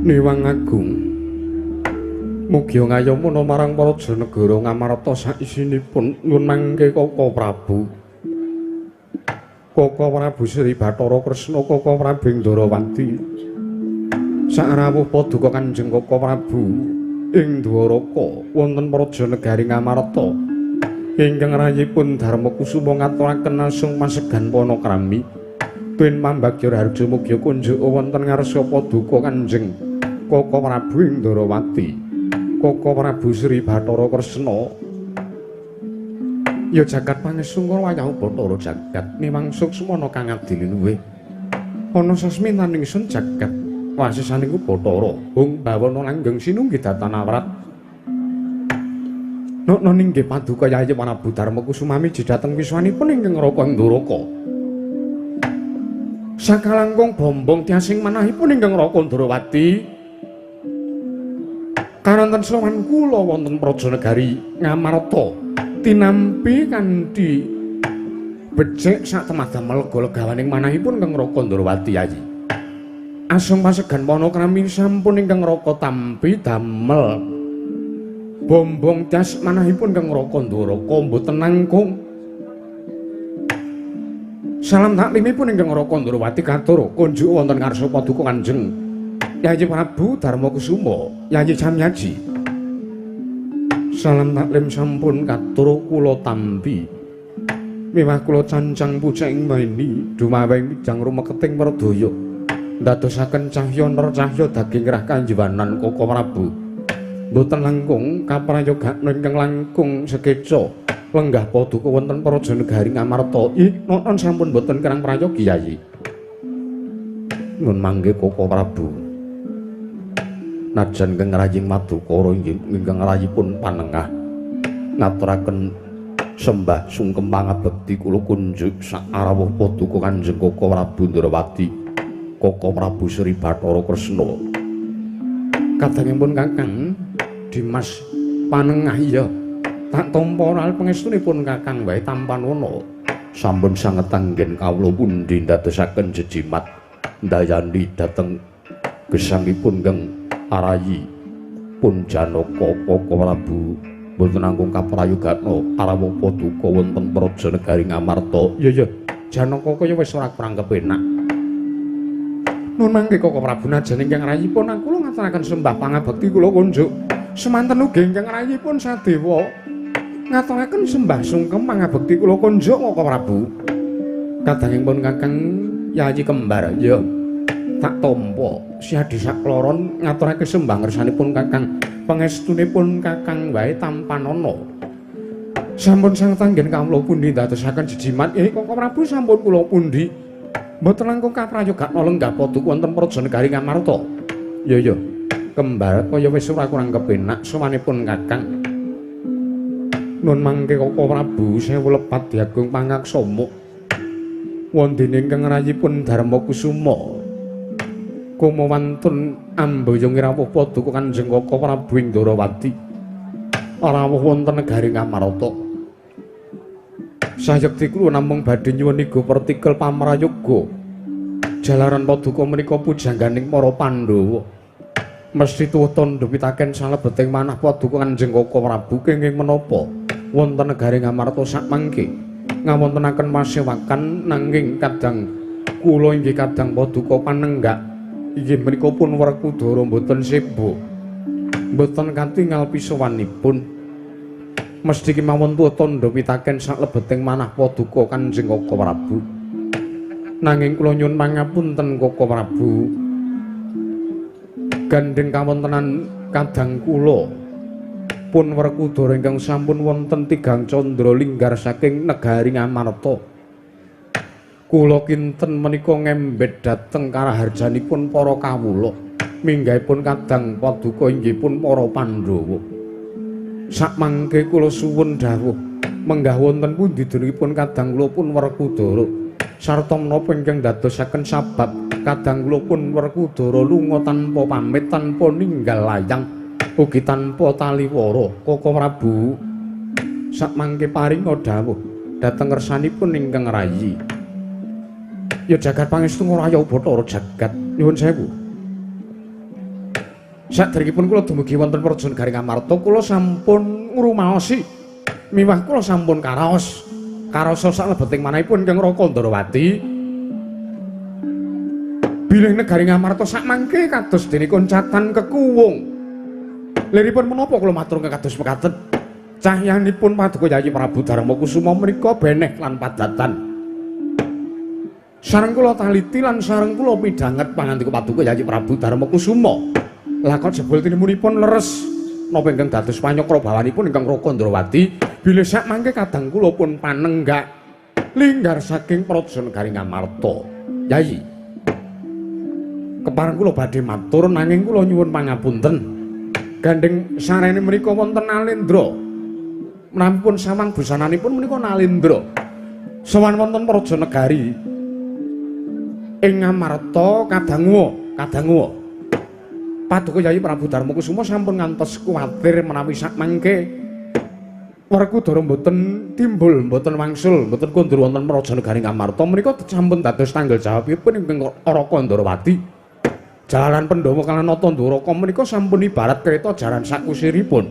Niwang Agung, mugi ngayomana marang Praja Negara Ngamarta saisinipun nyuwun mangke Kaka Prabu. Kaka Prabu Sri Bathara Kresna, Kaka Prabu Ndrawati. Sarawuh paduka Kanjeng Kaka Prabu ing Dwaraka wonten Praja Negari Ngamarta ingkang rayipun Darma Kusuma ngaturaken asung pasegan panakrami. Tuwin pambagya raharja mugi kunjuk wonten ngarsa paduka Kanjeng Kaka Prabu ing Ndrawati, Kaka Prabu Sri Bathara Kresna. Ya jagat pangesungkara wayah Bathara jagat niwang suksmana kang adil luwih. Ana sasmitaning sun jagat wasisaning Bathara hung bawana langgeng sinunggi datan awrat. Nokno ninggih paduka Yayi Prabu Darma Kusuma miji dhateng wiswanipun ingkang Raka Ndoraka. Sakalangkung bombong tiasing manahipun ingkang Raka Ndrawati. Karanten sowan kula wonten Praja Negari Ngamarta tinampi kanthi becik sak temadamel lega-legawaning manahipun ingkang Raka Ndrawati Yayi. Asung pasegan panakrami sampun ingkang Raka tampi damel bombong tias manahipun ingkang Raka Ndoraka mboten nangkung. Salam taklimipun ingkang Raka Ndrawati katur kunjuk wonten ngarsa paduka Kanjeng Yayi Prabu Darma Kusuma, Yayi Samyaji. Salam taklim sampun katur kula tampi. Miwah kula cancang pucik ing maeni dumaweng wijang rumeketing werdaya. Ndadosaken cahya nercahya daging rah kanjiwanan Kaka Prabu. Mboten langkung kaprayogakna ingkang langkung sekeca lenggah paduka wonten Praja Negari Ngamarta. Ih, nonon sampun mboten kirang prayogi Yayi. Nyuwun mangke Kaka Prabu. Najan ingkang raying madukara ingkang rayipun panengah ngaturaken sembah sungkem pangabekti kula kunjuk sarawuh paduka Kanjeng Kaka Prabu Ndrawati, Kaka Prabu Sri Bathara Kresna. Kadangipun Kakang Dimas Panengah iya tak tampa ral pangestunipun Kakang wae tampanana. Sampun sanget anggen kawula pundi ndadosaken jejimat ndayani dhateng gesangipun kang arayi pun Janaka Kaka Prabu mboten langkung kaprayogana arawuh paduka wonten Praja Negari Ngamarta. Iya iya, Janaka kaya wis ora kurang kepenak. Nun mangke Kaka Prabu najan ingkang rayipun kula ngaturaken sembah pangabekti kula kunjuk. Semanten ugi ingkang rayipun sadewa ngaturaken sembah sungkem pangabekti kula kunjuk Kaka Prabu. Kadangipun Kakang Yayi Kembar ya tak tampa siadi sakloron ngaturake sembah ngersanipun Kakang, pangestunipun Kakang wae tampanana. Sampun sang tanggen kawula pundi ndadosaken jejimat. Kaka Prabu sampun kula pundi mboten langkung kaprayogakna lenggah paduka wonten Praja Negari Ngamarta. Ya ya, Kembar kaya wis ora kurang kepenak sowanipun Kakang. Nun mangke Kaka Prabu sewu lepat diagung pangaksama wondene ingkang rayipun Darma Kusuma. Koma wantun ambayang rawuh paduka Kanjeng Kaka Prabu ing Ndrawati rawuh wonten negari Ngamarta. Sayekti kula namung badhe nyuwun iga pertikel pamrayoga jalaran paduka menika pujangganing para Pandhawa. Mesti tuwuh tandha pitaken salebeting manah paduka Kanjeng Kaka Prabu kenging menapa wonten negari Ngamarta sakmangke ngawontenaken pasewakan nanging kadang kula inggih kadang paduka panenggak inggih menika pun Werkudara mboten sebo, mboten katingal pisowanipun. Mesti kemawon tuwa tandha pitaken saklebeting manah paduka Kanjeng Kaka Prabu. Nanging kula nyuwun pangapunten Kaka Prabu, gandheng kawontenan kadang kula pun Werkudara ingkang sampun wonten tigang candra linggar saking negari Ngamarta. Kula kinten menika ngembet dhateng karaharjanipun para kawula, minggahipun kadang paduka inggih pun para Pandhawa. Sakmangke kula suwun dawuh menggah wonten pundi dunungipun kadang kula pun Werkudara sarta menapa ingkang dadosaken sabab kadang kula pun Werkudara lunga tanpa pamit, tanpa ninggal layang, ugi tanpa taliwara. Kaka Prabu sakmangke paringa dawuh dhateng ngersanipun ingkang rayi. Ya jagat pangestu raya Bathara jagat nyuwun sewu. Saderengipun kula dumugi wonten Praja Negari Ngamarta, kula sampun ngrumaosi miwah kula sampun karaos. Karasa salebeting manahipun ingkang Raka Ndrawati. Bilih negari Ngamarta sakmangke kados dene koncatan kekuwung. Liripun menapa kula matur kados mekaten? Cahyanipun Paduka Yayi Prabu Darma Kusuma menika beneh lan padatan. Sareng kula taliti lan sareng kula midhanget pangandika Paduka Yayi Prabu Darma Kusuma. Lah kok jebul tinemunipun leres napa ingkang dados panyakra bawanipun ingkang Raka Ndrawati bilih sakmangke kadang kula pun panenggak linggar saking Praja Negari Ngamarta. Yayi, kepareng kula badhe matur nanging kula nyuwun pangapunten. Gandeng sarene menika wonten Nalendra. Menawi pun sawang busananipun menika Nalendra. Sowan wonten Praja Negari ing Ngamarta kadanguwa, kadanguwa. Paduka Yayi Prabu Darma Kusuma sampun ngantos kuwatir menawi sakmangke Werkudara mboten timbul, mboten wangsul, mboten kondur wonten Praja Negari Ngamarta menika sampun dados tanggal jawabipun ingkang Raka Ndrawati. Jalan Pandhawa kaliyan Nata Ndoraka menika sampun ibarat kereta jaran sakusiripun.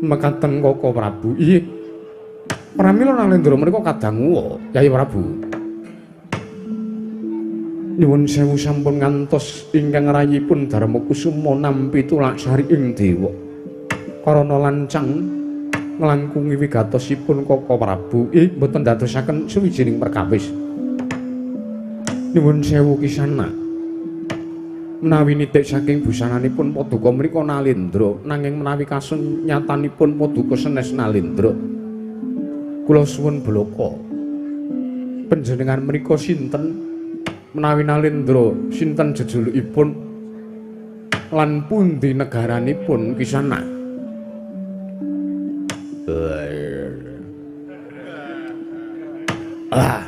Mekaten Kaka Prabu. Inggih. Pramila Nalendra menika kadanguwa Yayi Prabu. Nyuwun sewu sampun ngantos ingkang rayipun Darma Kusuma nampi tulak sari ing dewa. Karana lancang nglangkungi wigatosipun Kaka Prabu, mboten dadosaken suwijining perkawis. Nyuwun sewu kisana. Menawi nitik saking busananipun Paduka menika Nalendra, nanging menawi kasunyatanipun Paduka senes Nalendra. Kula suwun blaka. Panjenengan menika sinten? Menawi Nalendra sinten jejulukipun lan pundi negaranipun kisana? Ah.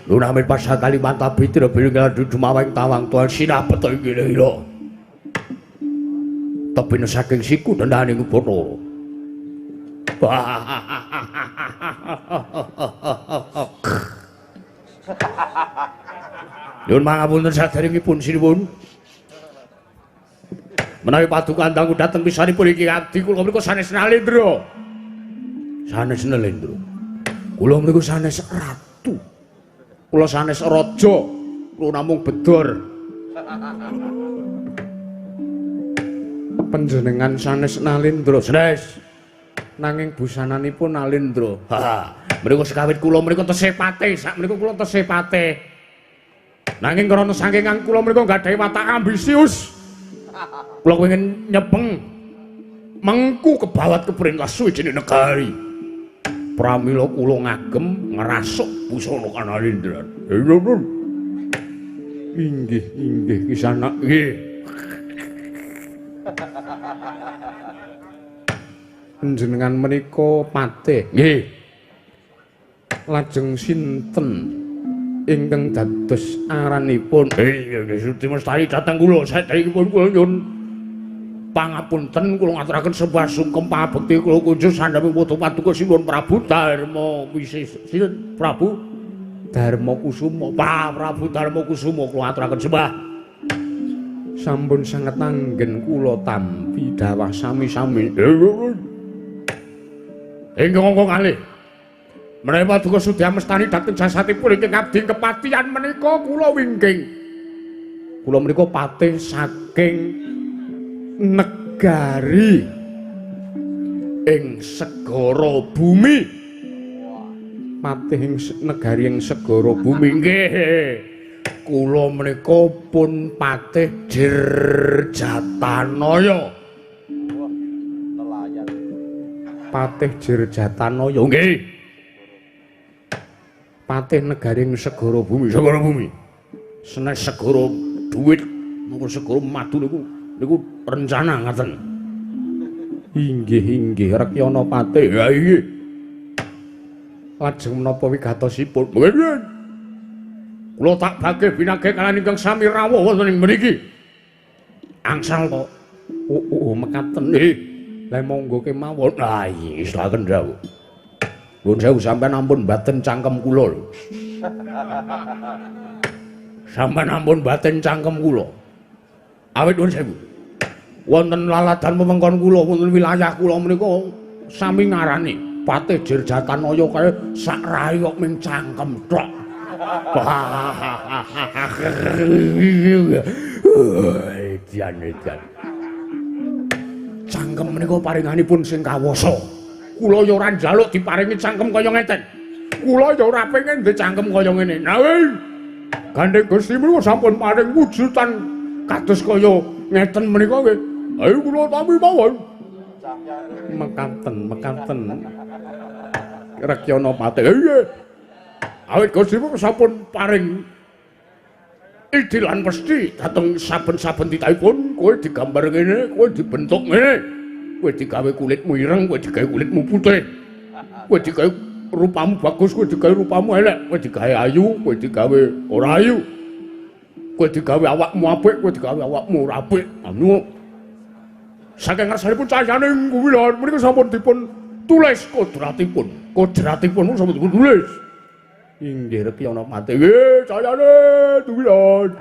Lunamin pasal Kalimantan Bitra bilinggal dumaweng tawang tuan sinapeta inggih. Tebine saking siku dendaning Bathara. Nyuwun pangapunten saderengipun sinuwun. Menawi paduka dangu dhateng pisanipun iki abdi kula menika sanes Nalendra. Sanes Nalendra. Kula menika sanes ratu. Kula sanes raja, kula namung bedor. Panjenengan sanes Nalendra. Sanes. Nanging busananipun Nalendra. Ha, menika sekawit kula menika tesih patih, sak menika kula tesih patih. Nanging krana saking kula menika nggadahi watak ambisius. Kula kenging nyepeng mengku kebawat keperintah suwijining negari. Pramila kula ngagem ngrasuk busana Kanalendra. Inggih, inggih kisana. Nggih. Panjenengan menika patih. Nggih. Lajeng sinten ingkang dados aranipun? Nggih, Sudi Mestari dhateng kula saderengipun kula nyuwun pangapunten kula ngaturaken sembah sungkem pabekti kula kunjuk sandhaping putu paduka Sinuwun Prabu Darma Wisesa. Sinten Prabu Darma Kusuma. Pak Prabu Darma Kusuma kula aturaken sembah. Sampun sanget anggen kula tampi dawah sami-sami. Ingkang angka kalih. Menawi paduka sudi amestani dhateng jasatipun ingkang abdi kepatihan menika kula wingking. Kula menika patih saking negari ing segara bumi. Patih ing negari ing segara bumi. Nggih. Kula menika pun patih Jirjatanaya. Nelayan. Patih Jirjatanaya. Nggih. Patih negari ing segara bumi. Segara bumi. Senes segara duit napa segara madu niku niku rencana ngaten. Inggih, inggih Rekyana patih. Ha inggih. Lajeng menapa wigatosipun? Nggih. Kula tak bagih binagih kaliyan ingkang sami rawuh wonten ing mriki. Angsal to. Oh, mekaten. Nggih. Lah monggo kemawon. Ah inggih silaken dawuh. Nuwun sewu sampean ampun mbaten cangkem kula lho. Sampeyan ampun batin cangkem kula. Awit nuwun sewu. Wonten laladan wewengkon kula, wonten wilayah kula menika sami ngarani Patih Jirjatanaya kaya sak rai kok ming cangkem tok. Edan edan. Cangkem menika paringanipun sing kawasa. Kula ya ora njaluk diparingi cangkem kaya ngeten. Kula ya ora pengen ndek cangkem kaya ngene. Nanging gandeng Gusti menika sampun paring wujudan kados kaya ngeten menika nggih. Ayo kula tampi mawon. Mekaten, mekaten. Rekyana Patih. Nggih. Awit Gusti menika sampun paring idi lan pesthi dhateng saben-saben titahipun, kowe digambar ngene, kowe dibentuk ngene. Kowe digawe kulitmu ireng, kowe digawe kulitmu putih. Kowe digawe rupamu bagus, kowe digawe rupamu elek, kowe digawe ayu, kowe digawe ora ayu. Kowe digawe awakmu apik, kowe digawe awakmu ora apik. Anu saking ngarsanipun cahyaning kuwilan menika sampun dipun tulis kodratipun. Kodratipun sampun dipun tulis. Inggih Rekyana Patih. Nggih, cahyane duwilan.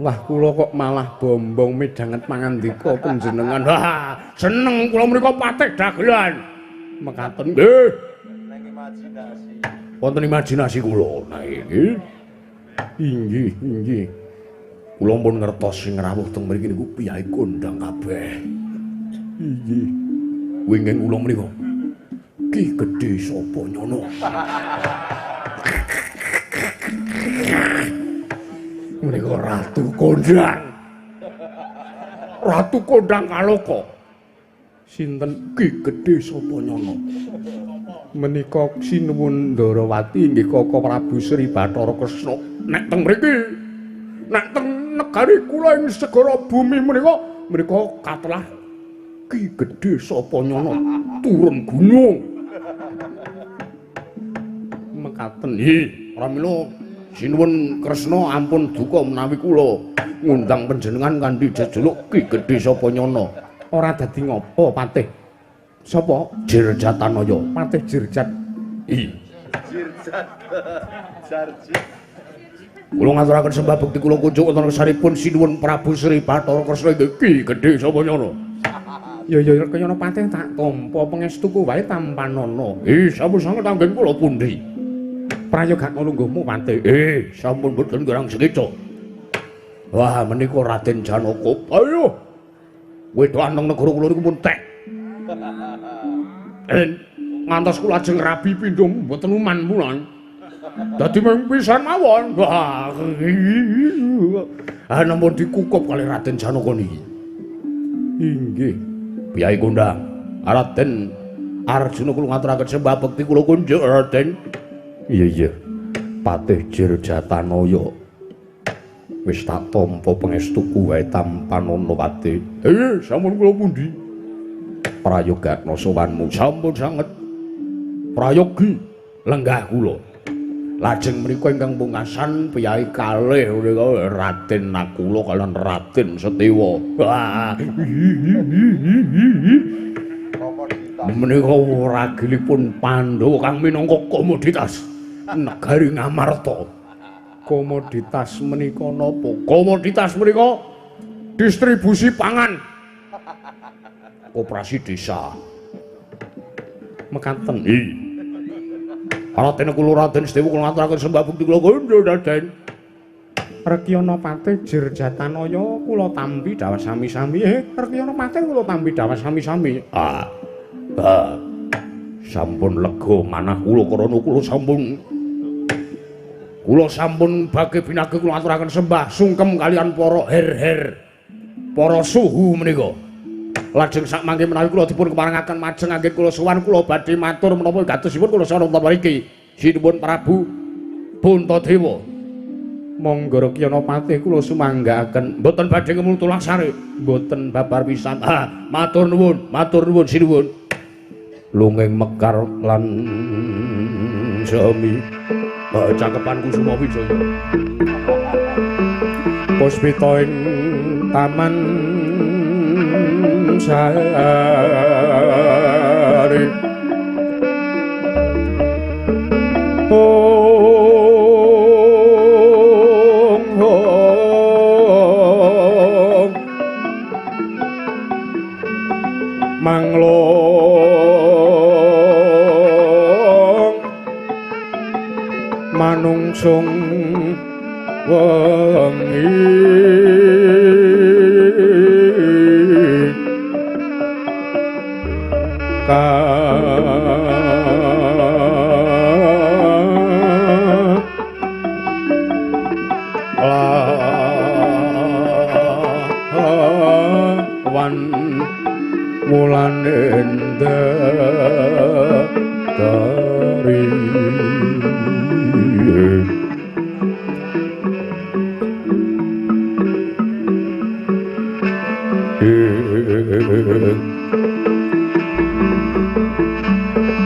Wah, kula kok malah bombong midhanget pangandika panjenengan. Wah, seneng kula menika patih dagelan. Mekaten nggih. Neng imajinasi. Wonten imajinasi kula. Nah iki. Inggih, inggih. Kula pun ngertos sing rawuh teng mriki niku piyai kondang kabeh. Inggih. Wingking kula menika. Ki Gedhe sapa nyono? Menika Ratu Kondang. Ratu Kondang Kaloka. Sinten Ki Gedhe sapa nyono? Menika sinuwun Ndarawati inggih Kaka Prabu Sri Bathara Kresna. Nek teng mriki, nek teng negari kula ing segara bumi menika, menika katelah Ki Gedhe sapa nyono turun gunung. Mekaten nggih, pramila sinuwun Kresna ampun duka menawi kula ngundang panjenengan kanthi jejuluk Ki Gedhe sapa nyono. Ora dadi ngopo Patih? Sapa? Jirjatanaya. Patih Jirjat. Ih. Jirjat. Jarji. Kula ngaturaken sembah bekti kula kunjuk wonten ngarsanipun sinuwun Prabu Sri Bathara Kresna inggih Ki Gedhe sapa nyono. Ya ya Rekyana Patih tak tampa pangestuku wae tampanana. Ih, sampun sanget anggen kula pundi. Prayoga lungguhmu Patih. Sampun boten kirang sekeca. Wah, menika Raden Janaka. Ayo. Wedokan teng negara kula niku pun tek. Ngantos kula ajeng rabi pindho mboten uman pulan. Dadi mung pisan mawon. Wah. Ah, nampun dikukup kalih Raden Janaka niki. Inggih. Piyai kondang. Raden Arjuna kula ngaturaken sembah bekti kula kunjuk Raden. Iya iya. Patih Jirjatanaya. Wis tak tampa pangestuku wae tampanana Patih. Sampun kula pundi? Prayogakna sowanmu sampun sanget. Prayogi lenggah kula. Lajeng mriku ingkang pungkasan piyai kalih menika Raden Nakula kaliyan Raden Setewa. Wah. Menika ragilipun Pandhawa kang minangka komoditas negari Ngamarta. Komoditas menika napa? Komoditas menika distribusi pangan. Koperasi desa. Mekaten. Nggih. Raden kula Raden Sedewa kula ngaturaken sembah bukti kula kandha Raden. Rekyana Patih Jirjatanaya kula tampi dhawah sami-sami. Rekyana Patih kula tampi dhawah sami-sami. Ah. Ah. Sampun lega manah kula krana kula sampun bage binage kula aturaken sembah sungkem kalian para her-her para suhu menika. Lajeng sak mangke menawi kula dipun keparengaken majeng anggen kula sowan kula badhe matur menapa gatosipun kula sowan wonten mriki. Sinuwun Prabu Puntadewa. Monggo Rekyana Patih kula sumanggaaken mboten badhe ngemul tulang sare, mboten babar pisan. Ah, matur nuwun sinuwun. Lunging mekar lan jami. Cakepan Kusuma Wijaya. Puspita ing taman sari. Oh. Panglong manungsung wengi lawan wulan endari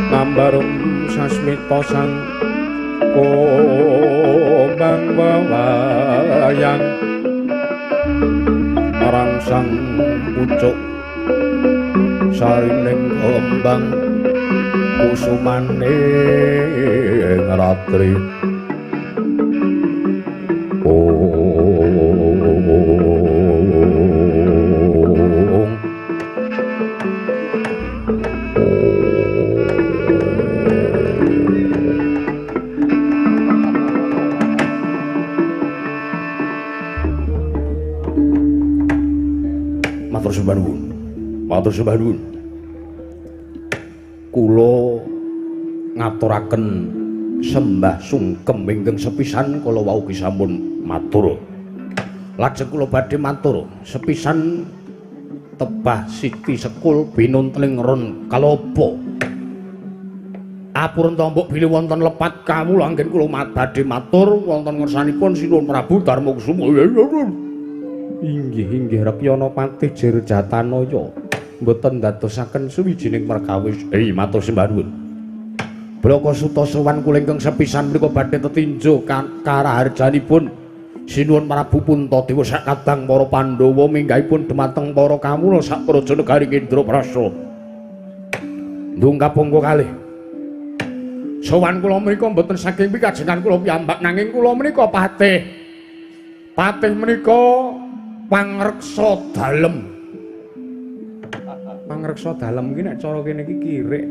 ngambarung sasmita sang kembang wewayang rangsang pucuk sarining kembang kusumane ratri. Matur sembah nuwun. Matur sembah nuwun. Kula ngaturaken sembah sungkem ingkang sepisan kala wau ki sampun matur. Lajeng kula badhe matur sepisan tebah siti sekul binuntling ron kalapa. Apurun tombok bilih wonten lepat kawula anggen kula badhe matur wonten ngersanipun Sinuwun Prabu Darmakusuma. Inggih inggih Rekyana Patih Jirjatanaya mboten ndadosaken suwijining perkawis. Matur sembah nuwun. Blaka Suta sowan kula ingkang sepisan mriku badhe tetinju karaharjanipun Sinuwun Prabu Puntadewa sakadang para Pandhawa minggahipun dhumateng para kawula sak praja negari Indraprasta. Ndungkap angka kalih. Sowan kula menika mboten saking pikajengan kula piyambak nanging kula menika patih. Patih menika pangreksa dalem. Pangreksa dalem iki nek cara kene iki kirik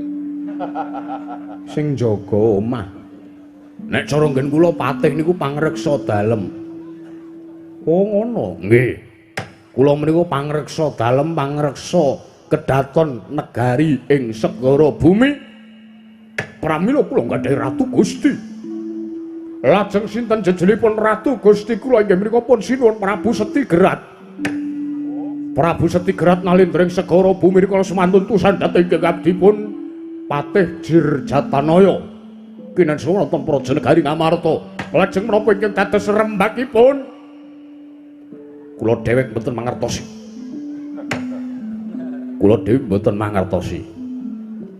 sing jaga omah. Nek cara nggen kula patih niku pangreksa dalem. Oh ngono. Nggih. Kula menika pangreksa dalem, pangreksa kedaton negari ing segara bumi. Pramila kula nggadahi Ratu Gusti. Lajeng sinten jejelipun Ratu Gusti kula inggih menika pun Sinuwun Prabu Setigerat. Prabu Setigerat nalindring segara bumi rikala semantun tusan dhateng ingkang abdipun Patih Jirjatanaya. Kinensa wonten praja negari Ngamarta. Lajeng menapa ingkang dados rembakipun? Kula dhewek mboten mangertosi. Kula dhewe mboten mangertosi.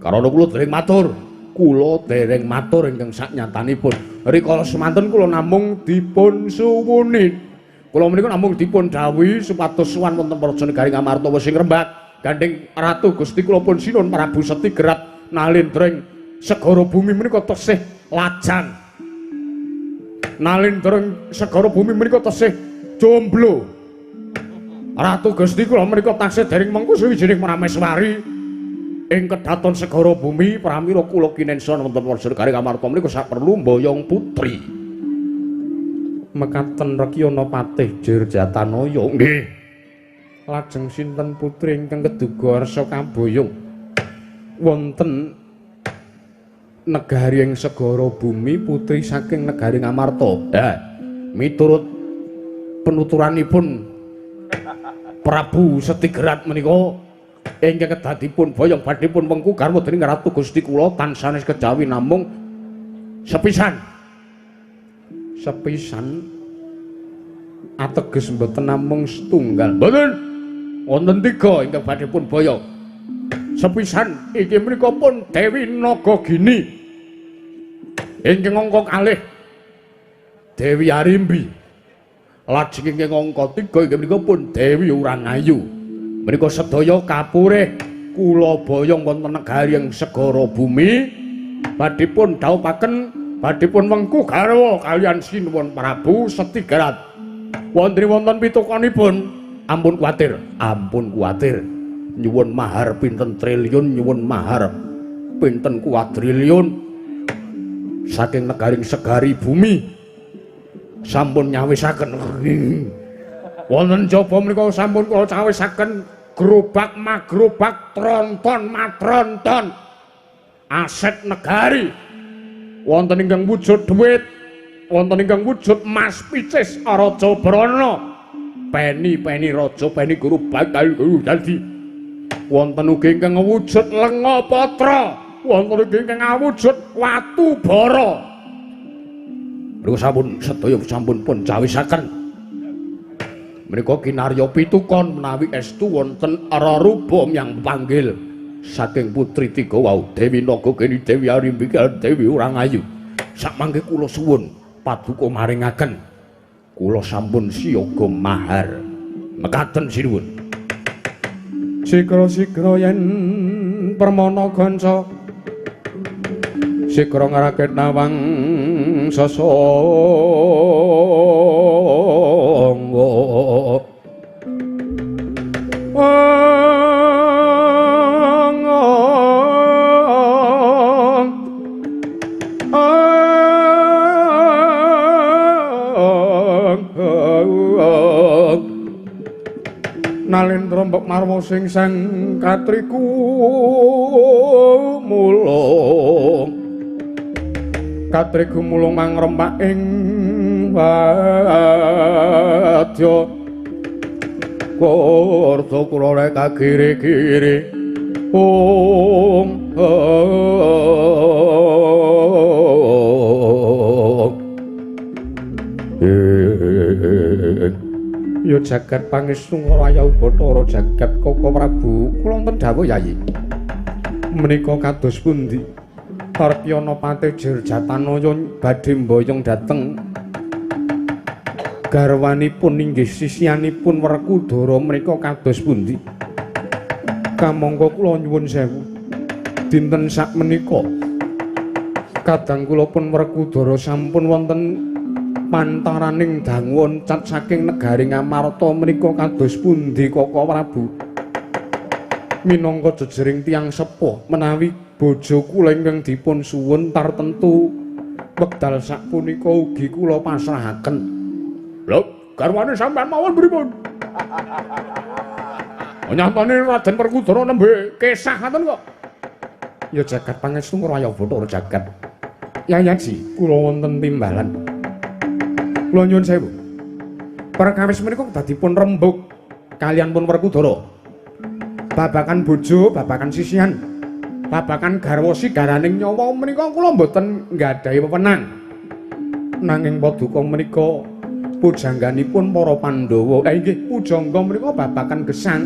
Karana kula dereng matur. Kula dereng matur ingkang saknyatanipun. Rikala semanten kula namung dipun suwuni. Kula menika namung dipun dawuhi supados sowan wonten praja negari Ngamarta wis ing rembak. Gandeng Ratu Gusti kula pun Sinuwun Prabu Setigerat nalindring segara bumi menika tesih lajang. Nalindring segara bumi menika tesih jomblo. Ratu Gusti kula menika taksih dereng mengku suwijining prameswari ing kedaton segara bumi pramila kula kinensa wonten praja negari Ngamarta menika saperlu mboyong putri. Mekaten Rekyana Patih Jirjatanaya. Nggih. Lajeng sinten putri ingkang keduga arsa kaboyong wonten negari ing segara bumi putri saking negari Ngamarta. Miturut penuturanipun Prabu Setigerat menika ingkang kedadipun boyong badhepun wengku garwa dening Ratu Gusti kula tansah kejawi namung sepisan. Sepisan ateges mboten namung setunggal. Mboten. Wonten tiga ingkang badhepun boyong. Sepisan iki menika pun Dewi Nagagini. Ingkang angka kalih Dewi Arimbi. Lajeng ingkang angka tiga inggih menika pun Dewi Urangayu. Menika sedaya kapurih kula boyong wonten negari ing segara bumi badhepun dhawuhaken badhepun wengku garwa kaliyan Sinuwun Prabu Setigerat. Wonten wonten pitukonipun ampun kuwatir, ampun kuwatir. Nyuwun mahar pinten triliun, nyuwun mahar pinten kuadriliun saking negaring segari bumi sampun nyawisaken. Wonten jaba menika sampun kula cawisaken gerobak magrobak tronton matronton aset negari. Wonten ingkang wujud dhuwit, wonten ingkang wujud mas picis Raja Brana, peni-peni raja peni guru bakal guru dadi. Wonten ugi ingkang wujud lenga patra, wonten ugi ingkang awujud watu bara. Menika sampun sedaya sampun pun cawisaken. Menika kinarya pitukon menawi estu wonten reruba yang panggil saking putri tiga wau Dewi Nagageni, Dewi Arimbika, Dewi Urangayu. Sakmangke kula suwun paduka maringaken kula sampun siyaga mahar. Mekaten sinuwun. Sigra-sigra yen permana ganca sigra ngrakit nawang sasangga. Nalendra mbok marwa sing sang katriku mulung, katriku mulung mangrempak ing wadya kurta kula rek kagiri-giri. Ong ya jagat pangestu raya Bathara jagat Koko Prabu kula wonten dawuh Yayi. Menika kados pundi Tarpyana Pate Jirjatanaya badhe mboyong dhateng garwanipun inggih sisianipun Werkudara menika kados pundi? Kamangka kula nyuwun sewu dinten sakmenika kadang kula pun Werkudara sampun wonten pantaraning dangu oncat saking negari Ngamarta menika kados pundi Koko Prabu? Minangka jejering tiyang sepuh menawi bojo kula ingkang dipun suwun tartentu wekdal sapunika ugi kula pasrahaken. Lho, garwane sampean mawon pripun? Nyatane Raden Werkudara nembe kesah ngoten kok. Ya jagat pangestu raya Bathara jagat. Yayaji kula wonten timbalan. Kula nyuwun sewu. Perkawis menika dadipun rembug kalian pun Werkudara. Babakan bojo, babakan sisihan, babakan garwa sigaraning nyawa menika kula mboten nggadahi wewenang. Nanging paduka menika pujangganipun para Pandhawa. Lah inggih pujangga menika babakan gesang.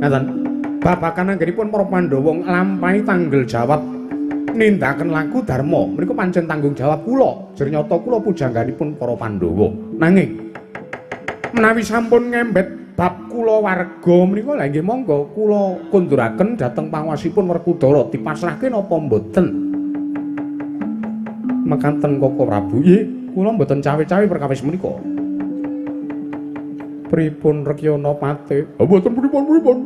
Ngaten. Babakan anggenipun para Pandhawa nglampahi tanggel jawab nindaken laku dharma menika pancen tanggung jawab kula. Jernyata kula pujangganipun para Pandhawa. Nanging menawi sampun ngembet bab kula warga menika lha inggih monggo kula kunduraken dhateng panguwasipun Werkudara dipasrahke napa mboten. Mekaten Koko Prabu, nggih kula mboten cawe-cawe perkawis menika. Pripun Rekyana Pate? Mboten pripun-pripun.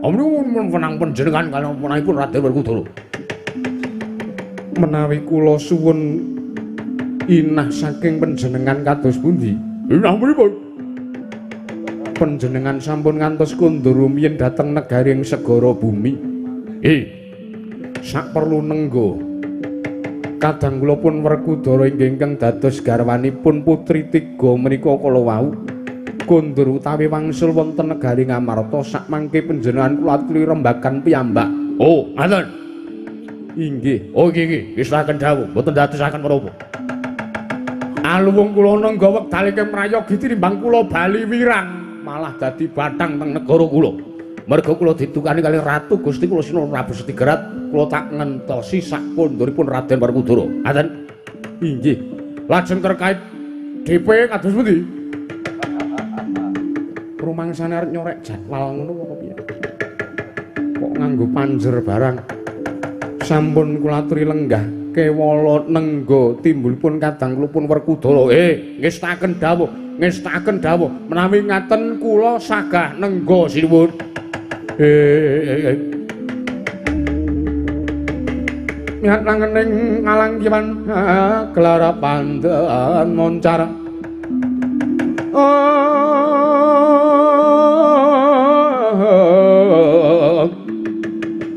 Ampun wenang panjenengan kaliyan wenangipun Raden Werkudara. Menawi kula suwun inah saking panjenengan kados pundi? Inah pripun? Panjenengan sampun ngantos kondur rumiyin dhateng negari ing segara bumi. Sak perlu nenggo. Kadang kula pun Werkudara inggih ingkang dados garwanipun putri tiga menika kala wau kondur utawi wangsul wonten negari Ngamarta sakmangke panjenengan kula aturi rembagan piyambak. Oh, ngaten. Inggih. Oh iki iki, wis dawuh, mboten dadosaken menapa. Aluwung kula nengga wekdal ingkang prayogi tinimbang kula bali wirang, malah dadi bathang teng negara kula. Merga kula ditukani kali Ratu Gusti kula Sinuwun Prabu Setigerat, kula tak ngentosi sak konduripun Raden Werkudara. Ngaten. Inggih. Lajeng terkait DP kados pundi? Rumangsane arep nyorek jadwal ngono apa piye? Kok nganggo panjer barang. Sampun kula aturi lenggah kewala nengga timbulipun kadang kula pun Werkudara. Ngestaken dawuh, Ngestakaken dawuh menawi ngaten kula sagah nengga sinuwun. Mihat langening ngalang kiwan gelar pandan moncar.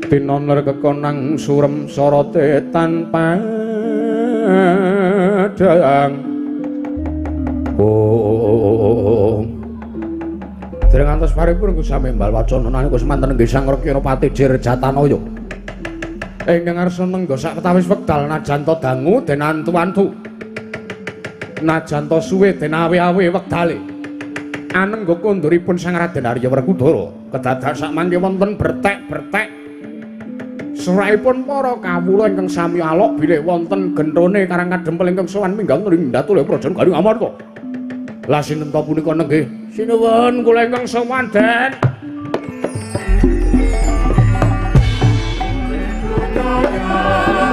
Tinoner kekonang surem sorote tanpa dang. Oh. Dereng ngantos paripurna sami mbal wacana nalika semanten nggih Sang Rekyana Jirjatanaya. Ingkang ngarsa nengga sawetawis wekdal najan ta dangu den antu-antu. Najan ta suwe den awe-awe wektale. Anengga konduripun Sang Raden Arya Werkudara kedadak sakmangke wonten bertek-bertek. Suraipun para kawula ingkang sami alok bilih wonten genthone Karang Kadempel ingkang sowan minggah ring datule Prajan Garing Amarta. Lah sinten ta punika nenggih? Sinuwun kula ingkang sowan, Den.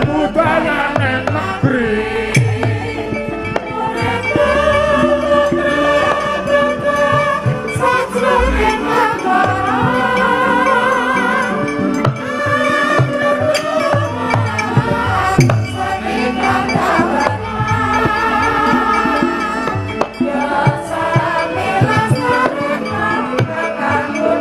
Budayane negeri Kakangku.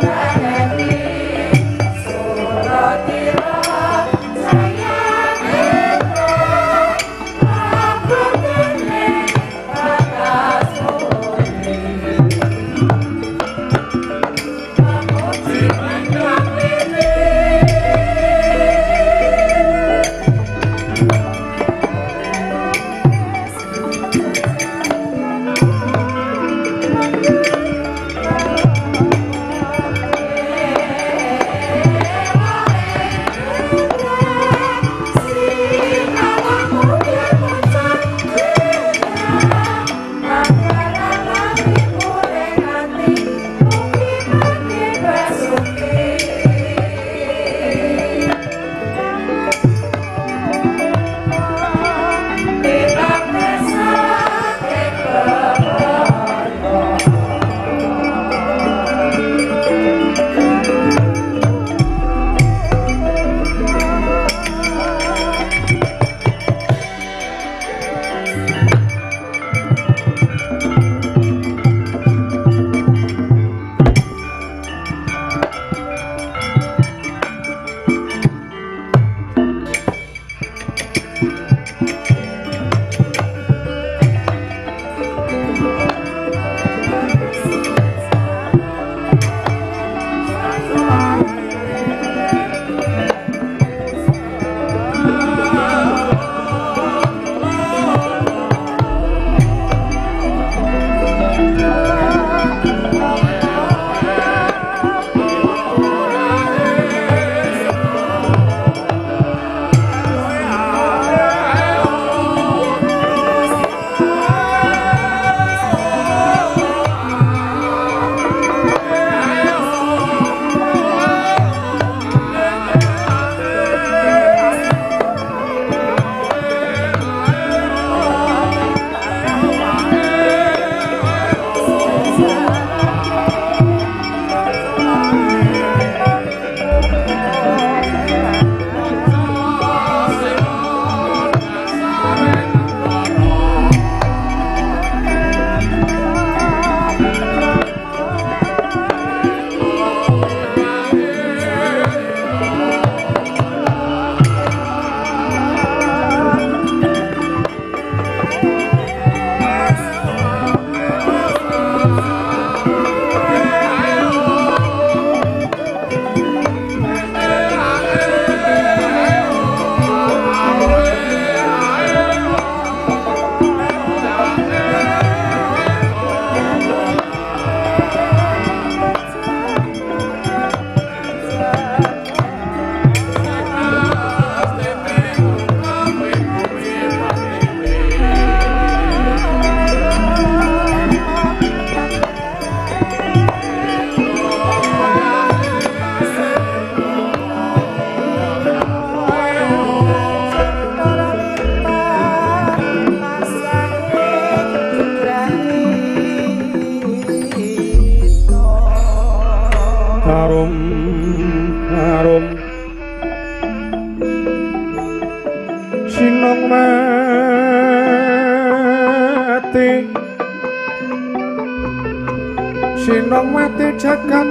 Sinongwati jagat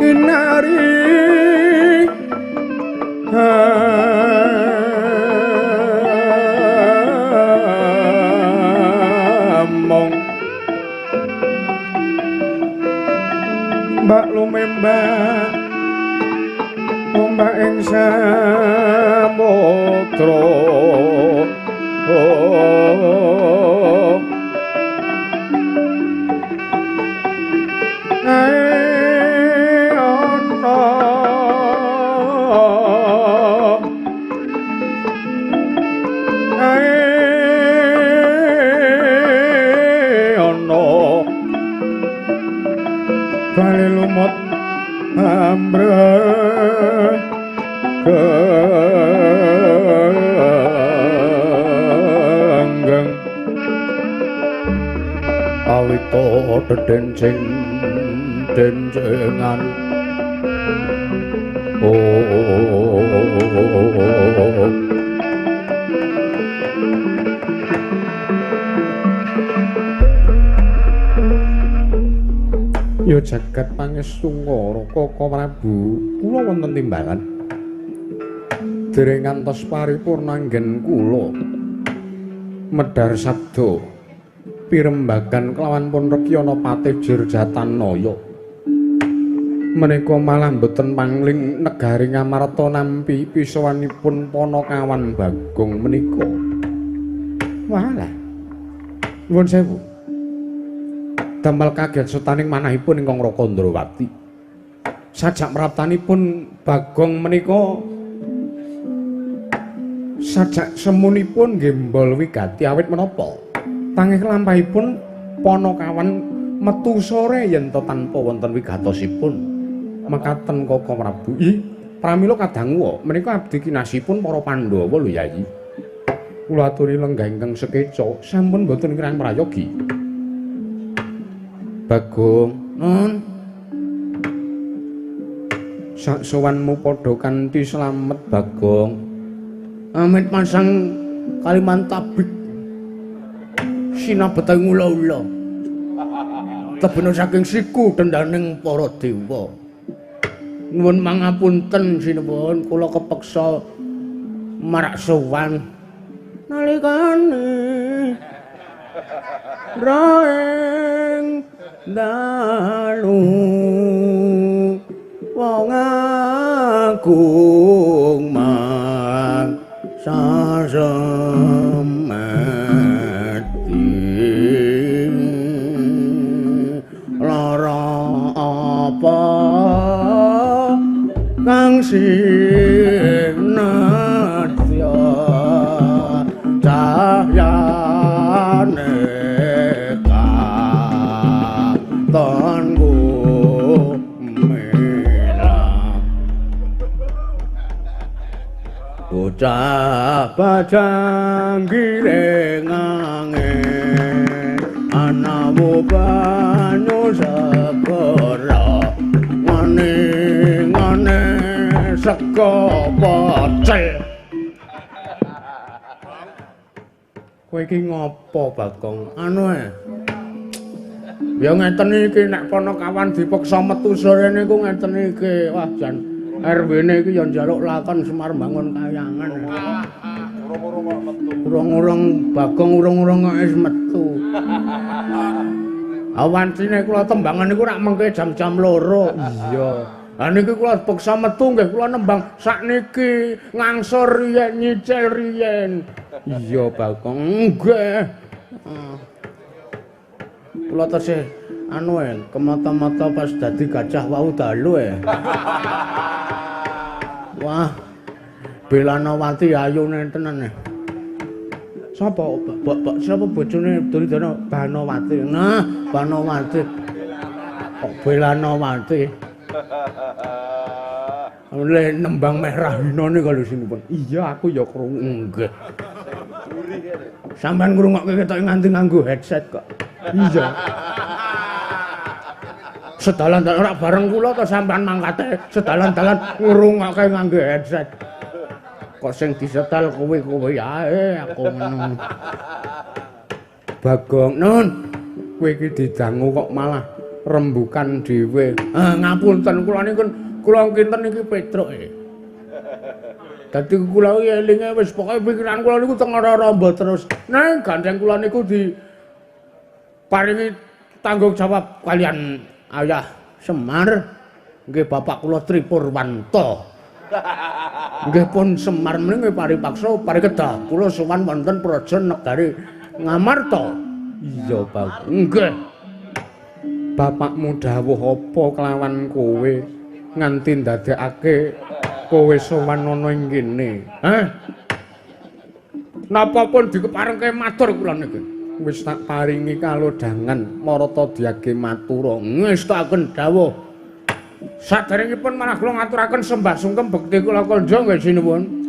kinari among mbak lumembak ombak ing samudra. Bali lumut ambrek genggeng awita dedencing dencengan. Oh ya jagat pangestu Kaka Prabu, kula wonten timbangan. Dereng ngantos paripurna anggen kula medhar sabda pirembagan kelawan pun Rekyana Patih Jurjatanaya. Menika malah mboten pangling negari Ngamarta nampi pisawanipun Panakawan Bagong menika. Walah. Nuwun sewu. Damel kaget setaning manahipun ingkang Raka Ndrawati. Sajak mraptanipun Bagong menika sajak semunipun nggembol wigati awit menapa tangih lampahipun Panakawan metu sore yen to tanpa wonten wigatosipun. Mekaten Kaka Prabu. Ih, pramila kadangu menika abdi kinasihipun para Pandhawa lho Yayi. Kula aturi lenggah ingkang sekeca sampun mboten kirang prayogi. Bagong, nun. Sak sowanmu padha kanthi slamet Bagong. Amit pasang Kalimantabik. Sinabeteng ula-ula. Tebena saking siku dendaning para dewa. Nuwun mangapunten sinuwun kula kepeksa marak sowan nalikane raeng dalu wong agung man sasemati lara apa kang sinadya cahyane katonku mela bocah bajang giringange anamu banyu segara ngene ngene sego pecel. Kowe iki ngopo Bagong? Anu e. Ya ngeten iki nek Panakawan dipeksa metu sore niku ngeten iki. Wah jan RW-ne iki ya njaluk lakon Semar Bangun Kayangan. Urung-urung kok metu. Urung-urung Bagong urung-urung kok wis metu. Awancine kula tembangan niku rak mengke jam-jam 2. Iya. Lah niki kula peksa metu nggih kula nembang sakniki ngangsur riyen nyicil riyen. Iya Bagong, nggih. Kula tesih anu e kemata-mata pas dadi gajah wau dalu e. Wah. Belanawati ayune tenan e. Sapa sapa bojone Duryudana? Banawati. Nah, Banawati. Kok Belanawati. Le nembang meh rahinane karo sinipun. Iya, aku ya krungu. Nggih. Sampeyan ngrungokke ketok nganti nganggo headset kok. Iya. Sedalan-dalan ora bareng kula to sampeyan mangkate sedalan-dalan ngrungokke nganggo headset. Kok sing disetel kowe-kowe ae aku ngono. Bagong, nun. Kowe iki didangu kok malah Rembukan dhewe. Ngapunten kula niku kula kinten iki Petruk e. Dadi kula iki elinge wis pokoke pikiran kula niku teng ora-ora terus. Neng gandeng kula niku di paringi tanggung jawab kalian ayah Semar nggih bapak kula Tripurwanto. Nggih pun Semar menika paripaksa parikedhah kula sowan wonten praja negari Ngamarta. Iya, Pak. Nggih. Bapakmu dawuh apa kelawan kowe nganti ndadekake kowe sowan ana ing kene? Heh. Napa pun dikeparengke matur kula niki. Wis tak paringi kalodhangan marata diage matura. Ngestakaken dawuh. Saderengipun malah kula ngaturaken sembah sungkem bekti kula kandha nggih sinuwun.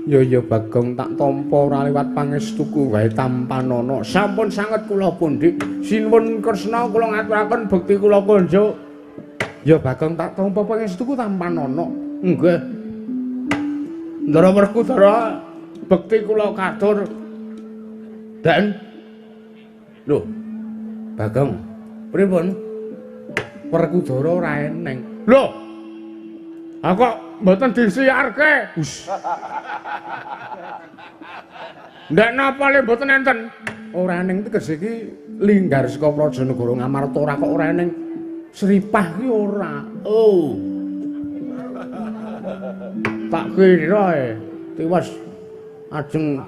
Ya ya Bagong tak tampa ora liwat pangestuku wae tampanana. Sampun sanget kula pundi. Sinuwun Kresna kula ngaturaken bekti kula kandha. Ya Bagong tak tampa pangestuku tampanana. Nggih. Ndara Werkudara bekti kula katur. Den. Lho. Bagong, pripun? Werkudara ora eneng. Lho. Ha kok mboten disiarke? Us. Ndak napa le mboten enten? Ora eneng tegese iki linggar saka Praja Negara Ngamarta ora kok ora eneng. Sripah ki ora. Oh. Tak kira e tiwas ajeng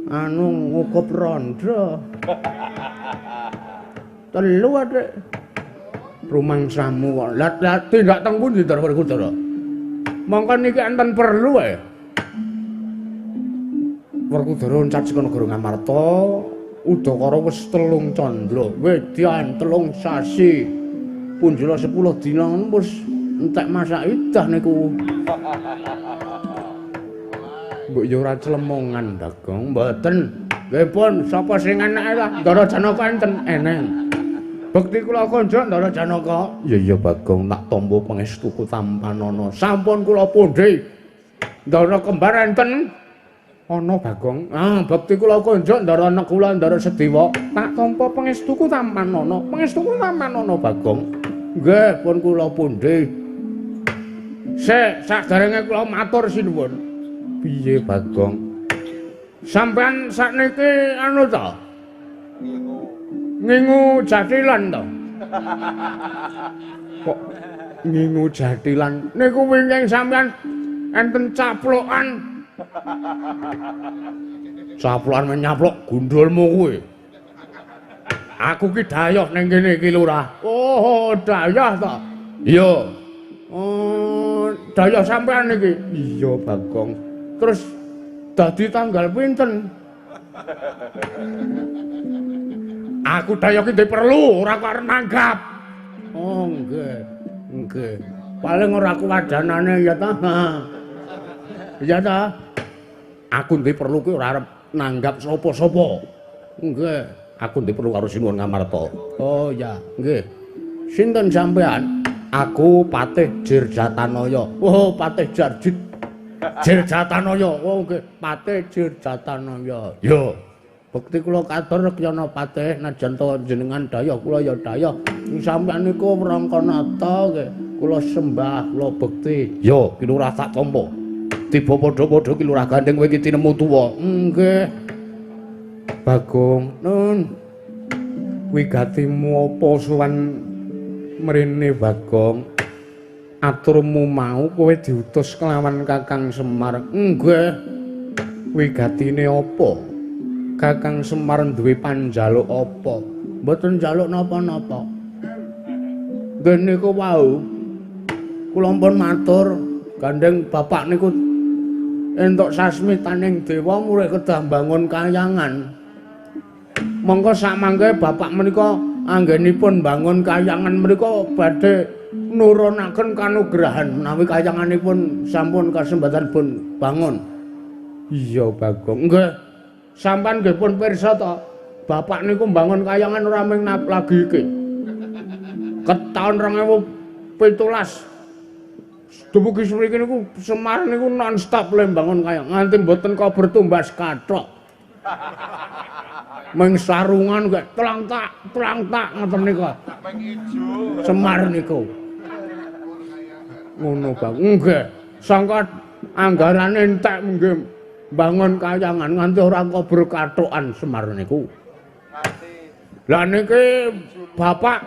anu ngukup rondo. Telu adik. Rumangsamu kok. Lah tindak teng pundi Ndara Werkudara? Mongko niki enten perlu ae. Werkudara loncat saka negara Ngamarta, udakara wis 3 candra, wedyan 3 sasi. Punjula 10 dina wis entek masak idah niku. Mbok ya ora clemongan, Bagong. Mboten. Nggih pun, sapa sing eneke lah? Ndara Janaka enten? Eneng. Bekti kula konjok Ndara Janaka. Ya ya Bagong, tak tampa pangestuku tampanana. Sampun kula pundhi. Ndara kembar enten? Ana Bagong. Ah, bekti kula konjok Ndara Nekula Ndara Sedewa. Tak tampa pangestuku tampanana. Pangestuku tampanana Bagong. Nggih, pun kula pundhi. Sik, saderenge kula matur sinuwun. Piye Bagong? Sampeyan sakniki anu ta? Ngingu jathilan to? Kok ngingu jathilan? Niku wingking sampeyan enten caplokan. Caplokan menyaplok gundulmu kuwi. Aku ki dayoh ning kene iki lurah. Oh, dayoh to? Iya. Oh, dayoh sampeyan iki? Iya, Bagong. Terus dadi tanggal pinten? Aku dayoh ki perlu, ora kok arep nanggap. Oh, nggih. Nggih. Paling ora kuwadanane ya ta. Ya ta. Aku ndek perlu ki ora arep nanggap sapa-sapa. Nggih. Aku ndek perlu karo Sinuwun Ngamarta. Oh ya, nggih. Sinten sampean? Aku Patih Jirjatanaya. Oh, Patih Jarjit. Jirjatanaya. Oh nggih, Patih Jirjatanaya. Ya. Bekti kula katur Kyana Patih najan to jenengan dayah kula ya dayah. Sampeyan niku Wrangkanata nggih. Kula sembah, kula bekti. Ya, ki lurah tak tampa. Tiba padha-padha ki lurah gandeng kowe iki tinemu tuwa. Nggih. Bagong, nun. Wigatimu apa sowan mrene Bagong? Aturmu mau kowe diutus kelawan Kakang Semar. Nggih. Wigatine apa? Kakang Semar duwe panjaluk apa? Mboten njaluk napa-napa. Nggih niku wau. Kula pun matur, gandeng bapak niku entuk sasmitaning dewa murih kedah mbangun kayangan. Mongko samangke bapak menika anggenipun mbangun kayangan menika badhe nurunaken kanugrahan menawi kayanganipun sampun kasembatan pun bangun. Iya Bagong. Nggih. Sampeyan nggih pun pirsa to, bapak niku mbangun kayangan ora ming lagi iki. Ket taun 2017 dumugi mriki niku Semar niku non stop le mbangun kayangan nganti mboten kober tumbas kathok. Ming sarungan gak telang tak ngoten niku. Semar niku. Ngono Bang. Nggih. Sangka anggarane entek nggih bangun kayangan nganti ora kober kathokan Semar niku. Lah niki bapak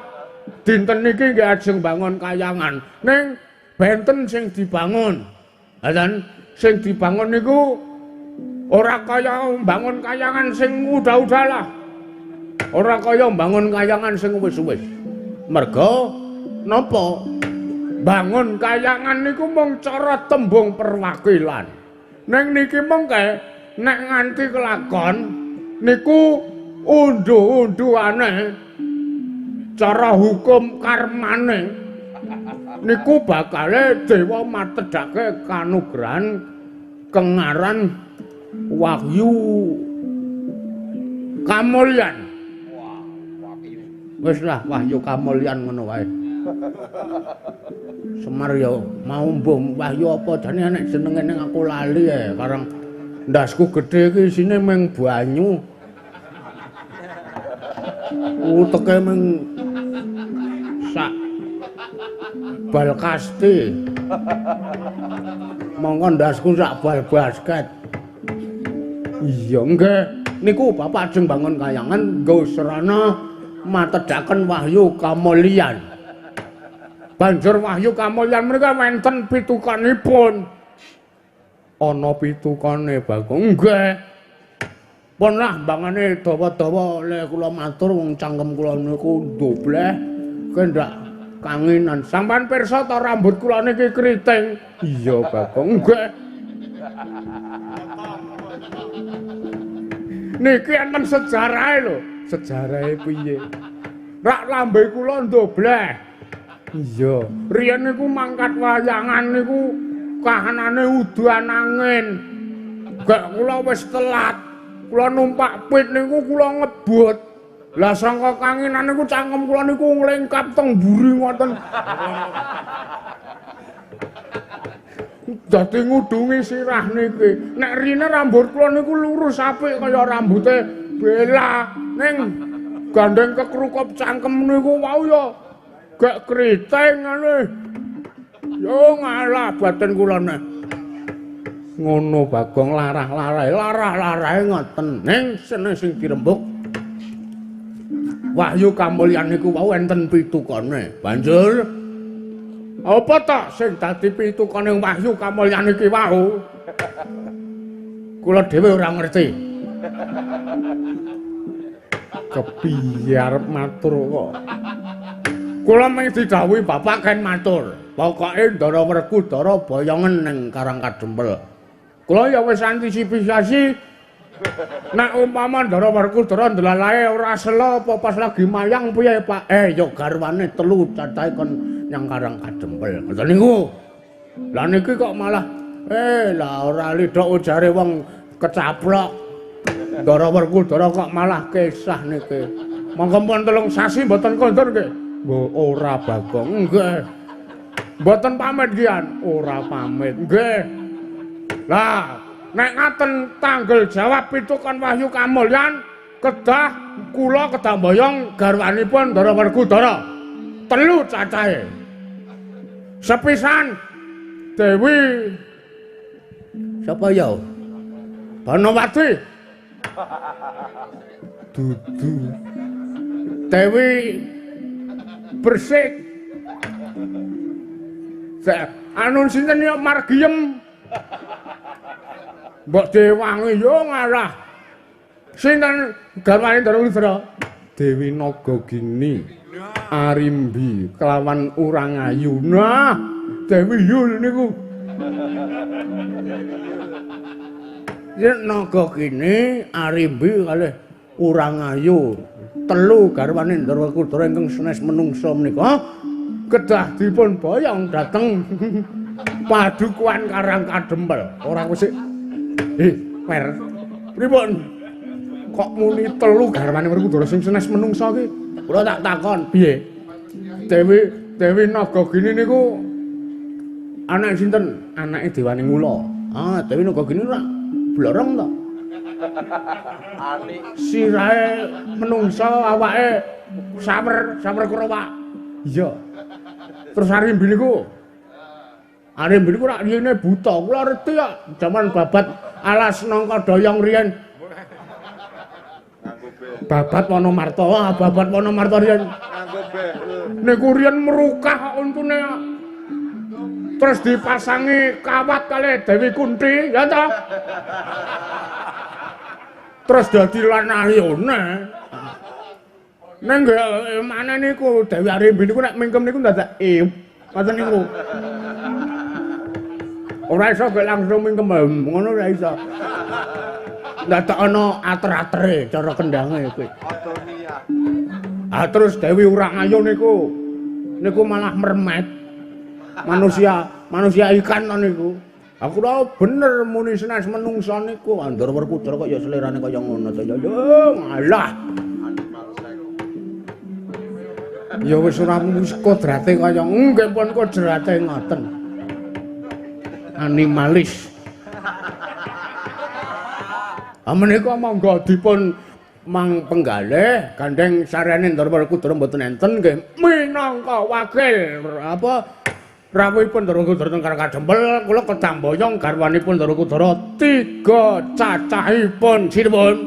dinten niki nggih ajeng bangun kayangan. Ning benten sing dibangun. Lha sing dibangun niku ora kaya mbangun kayangan sing udah-udah lah. Ora kaya mbangun kayangan sing wis-wis. Merga napa? Bangun kayangan niku mung cara tembung perwakilan. Ning niki mengke nek nganti kelakon niku unduh-unduhane cara hukum karmane niku bakale dewa matedhake kanugrahan kengaran wahyu kamulyan. Wis lah wahyu kamulyan ngono wae. Semar ya mau mbuh wahyu apa jane nek jenenge ning aku lali ya karang ndasku gedhe iki isine mung banyu. Uteke mung sak bal kasti. Mongko ndasku sak bal basket. Iya nggih niku bapak ajeng bangun kayangan nggo srana matedhaken wahyu kamulyan. Banjur wahyu kamulyan menika wonten pitukanipun. Ana pitukane Bagong. Nggih. Pun lah bangane dawa-dawa le kula matur wong cangkem kula niku ndobleh kendak kanginan. Sampeyan pirsa ta rambut kula niki keriting? Iya Bagong. Nggih. Niki enten sejarahe lho. Sejarahe piye? Rak lambe kula ndobleh. Iya, riyen niku mangkat wayangan niku kahanane udan angin. Gak kula wis telat. Kula numpak pit niku kula ngebut. Lah sangka kanginan niku cangkem kula niku nglengkap teng mburi ngoten. Dadi ngudungi sirah niki. Nek rine rambut kula niku lurus apik kaya rambute Bella. Ning gandeng kekrukup cangkem niku wau ya gak keriting ngene. Yo ngalah batin kula nek. Ngono Bagong larah-larahe, larah-larahe ngoten. Ning seneng sing dirembug wahyu kamulyan niku wau enten pitukane. Banjur apa ta sing dadi pitukane wahyu kamulyan iki wau? Kula dhewe ora ngerti. Kepiye arep matur kok? Kula mung didhawuhi bapak ken matur. Pokoke Ndara Werkudara boyongen ning Karang Kadempel. Kula ya wis antisipasi nek umpama Ndara Werkudara ndelalae ora sela apa pas lagi mayang piye Pak? Ya garwane telu cacahe kon nyang Karang Kadempel. Ngoten niku. Lah niki kok malah lah ora lidhok ujare wong kecaplok. Ndara Werkudara kok malah kesah niki. Monggo pun 3 sasi mboten kondur nggih. Mbok ora Bagong. Nggih. Mboten pamit nggih, ora pamit. Nggih. Lah, nek ngaten tanggel jawab pitukan wahyu kamulyan kedah kula kedah mboyong garwanipun Ndara Werkudara. 3 cacahe. Sepisan Dewi sapa ya? Banowati. Dudu. Dewi Bersik. Anu sinten ya Margiem. Mbok dewangi yo ngalah. Sinten garwane Ndara Werkudara? Dewi Nagagini Arimbi kelawan Urangayu. Nah, Dewi Yul niku. Yen Nagagini Arimbi kalih Urangayu. 3 garwane Ndara Werkudara ingkang sanes menungsa menika kedah dipun boyong dhateng padukuhan Karang Kadempel. Ora wis per. Pripun? Kok muni 3 garwane Werkudara sing sanes menungsa iki? Kula tak takon, piye? Dewi Nagagini niku anak sinten? Anake Dewane Ngula. Ah, Dewi Nagagini ora blorong to? Ani. Sirahe menungsa awake sawer, sawer krowak. Iya. Terus Arimbi niku. Arimbi niku rak riyene buta. Kula reti kok jaman babat alas nangka doyong riyen. Babat Wonomarta, wah babat Wonomarta riyen. Nganggo behel. Niku riyen merukah untune. Terus dipasangi kawat kalih Dewi Kunti, ya toh? Terus dadi lanayone. Ning nggih maneh niku Dewi Arimbi niku nek mingkem niku dadak iup. Ngoten niku. Ora iso gek langsung mingkem ngono ora iso. Dadak ana ater-atere cara kendange kuwi. Ah terus Dewi Urangayu niku niku malah mermet. Manusia, manusia ikan to niku. Aku lho bener muni senes menungsa niku. Andor Werkudara kok ya selerane kaya ngono to ya. Ngalah. Ya wis ora kodrate kaya nggih pun kodrate ngoten. Animalis. Ah menika monggo dipun mang penggalih gandeng sarene Ndara Werkudara mboten enten nggih minangka wakil apa rawuhipun Ndara Werkudara teng Karang Kadempel kula ketamboyong garwanipun Ndara Werkudara tiga cacahipun sinuwun.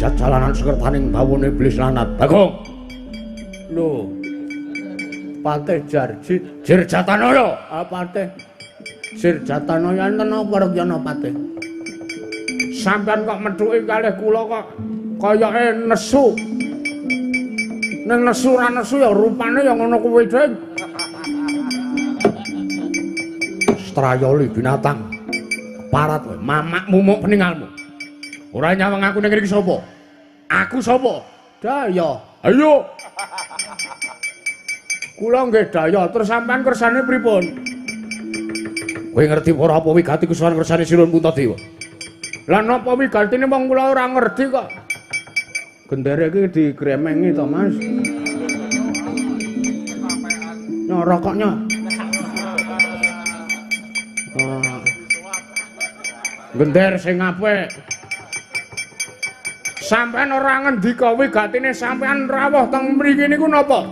Jalanan sekertaning bawone iblis lanat. Bagong. Lho. Patih Jarjit, Jirjatanaya. Ah Patih Jirjatanaya enten apa Rekyana Patih? Sampeyan kok methuki kalih kula kok kayake nesu. Ning nesu ora nesu ya rupane ya ngono kuwi, Ding. Strayoli binatang. Parat kowe, mamak mumuk peningalmu. Ora nyawang aku ning ngriki sapa? Aku sapa? Daya. Ayo. Kula nggih daya, terus sampean kersane pripun? Kowe ngerti ora apa wigati kusuhan kersane Sinuwun Puntadewa? Lah napa wigatine wong kula ora ngerti kok. Gendere iki digremengi to, Mas. Nyo rokoknya. Gender sing apik. Sampeyan ora ngendika wigatine sampeyan rawuh teng mriki niku napa?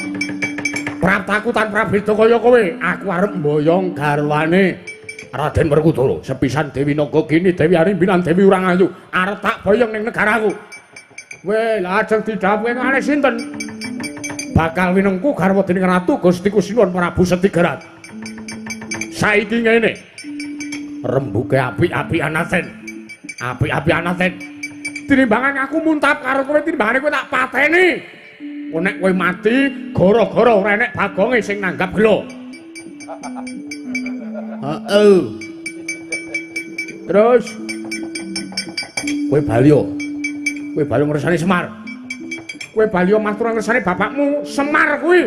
Praptaku tan prabeda kaya kowe, aku arep mboyong garwane Raden Werkudara, sepisan Dewi Nagagini, Dewi Arimbi lan Dewi Urangayu, arep tak boyong ning negaraku. Weh, lajeng didhawuhi kalih sinten? Bakal winengku garwa dening Ratu Gusti Sinuwun Prabu Setigarat. Saiki ngene. Rembuke apik-apikan Aten. Apik-apikan Aten. Tinimbangan aku muntap karo kowe, timbangane kowe tak pateni. Engko nek kowe mati gara-gara ora enek bagonge sing nanggap gelo. Heeh. Terus kowe bali yo. Kowe bali ngresani Semar. Kowe bali matur ngresani bapakmu Semar kuwi.